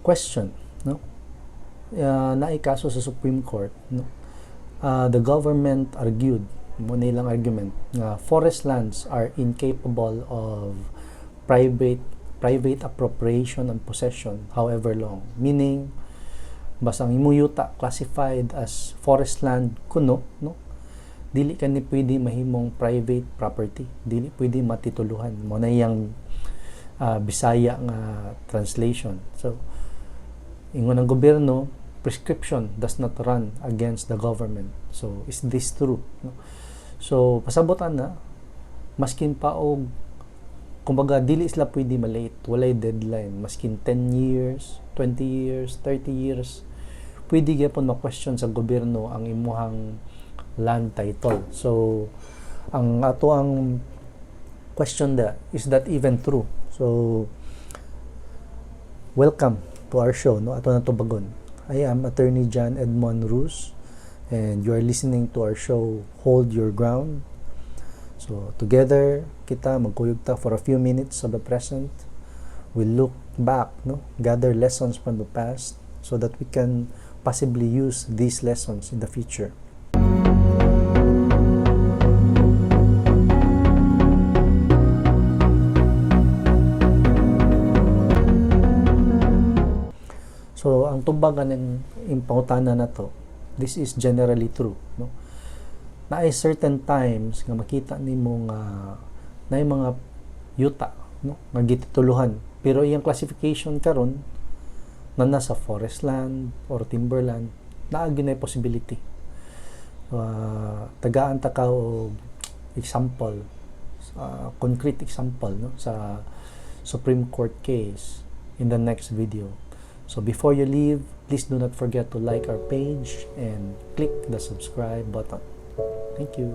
question, no? Naikaso sa Supreme Court, no? The government argued, muna ilang argument, na forest lands are incapable of private appropriation and possession however long. Meaning, basang imuyuta classified as forest land kuno, no? Dili ka ni pwede mahimong private property, dili pwede matituluhan. Muna yung Bisaya nga translation. So, ingon ng gobyerno, prescription does not run against the government. So, is this true? No? So, pasabotan na, maskin pa og, kumbaga, dili sila pwede malate, walay deadline, maskin 10 years, 20 years, 30 years, pwede gyapon ma-question sa gobyerno ang imuhang land title. So, ang ato ang question da, is that even true? So, welcome to our show, no? Ato na to bagon. I am Attorney John Edmond Ruz, and you are listening to our show, Hold Your Ground. So, together, kita magkuyog ta for a few minutes of the present. We look back, no? Gather lessons from the past so that we can possibly use these lessons in the future. So, ang tubagan ng pangutana na to, this is generally true, no? Na ay certain times nga makita nimo nga na mga yuta, no, nga gitituluhan, pero iyang classification karon na nasa forest land or timberland, naa gyud na possibility. Tagaan ta ka og example, concrete example, no, sa Supreme Court case in the next video. So before you leave, please do not forget to like our page and click the subscribe button. Thank you.